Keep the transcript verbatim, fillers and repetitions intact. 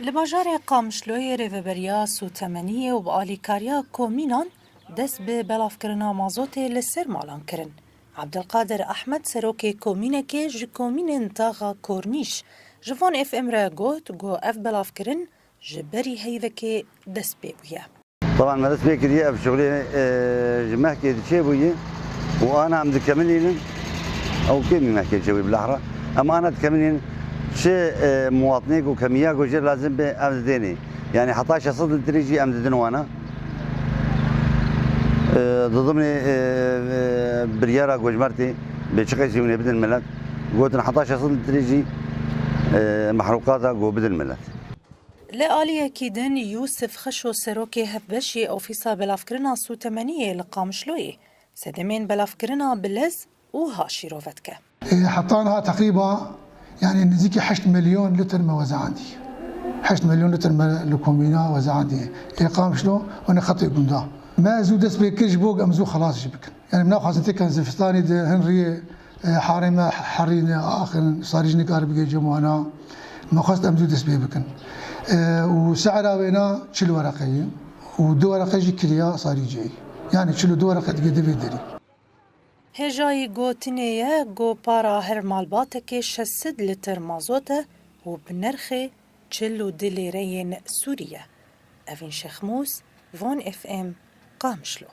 Li bajarê Qamişloyê Rêveberiya Sûtemeniyê û bi alîkariya komînan dest bi belavkirina mazotê li ser malan kirin. Abdulkadir Ahmed, serokê komînekê ji komînên taxa Kornîş, ji Van F M re got ku ev belavkirin ji berî heyvekê dest pê bûye. Taban me dest pê kiriye ev şixulê, e, ji mehkê diçê bûye û ana em dikemilînin. Ew kêmî mehkê çêbûye bilahra. Em ana dikemilînin çi, e, muwatinê ku kemiya ku jê lazim be ev didênê. Yani heta şeş sed litrê jî em didin wana. E, didimnê, e, e, biryara ku ji mertê bê çi qeysî hûnê bidin milet. Gotin heta şeş sed litrê jî, e, mehrûqata ku bidin milet. Li aliyekî din Yûsif Xeşo, serokê hevbeşê Ofîsa Belavkirina Sûtemeniyê li Qamişloyê sedemên belavkirina bi lez û ha şîrove dike. E, heta niha teqrîba, yani nizîkî heşt milyon lîtir me wezeandî. Heşt milyon lîtir me li komîna wezeandî. Ê Qamişlo û ne xetê gunda. Me zû dest pê kir ji bo em zû xelas jî bikin. Yani, em naxwazin têkên zivistanê di hin riyê, e, harê me herî ne axirin, sarî jî nikare bigê cem wana. Me xwest em zû dest pê bikin. E, û se'ra wêna çil wereqe ye û du wereqe jî kiriya sarî cê ye. Yani çil û du wereqe digê di vê derî. Hêjayî gotinê ye ku para her malbatekê şeş sed lîtir mazot e û bi nirxê çil û du lêreyên Sûrî ye. Evîn Şexmûs, Van F M, Qamişlo.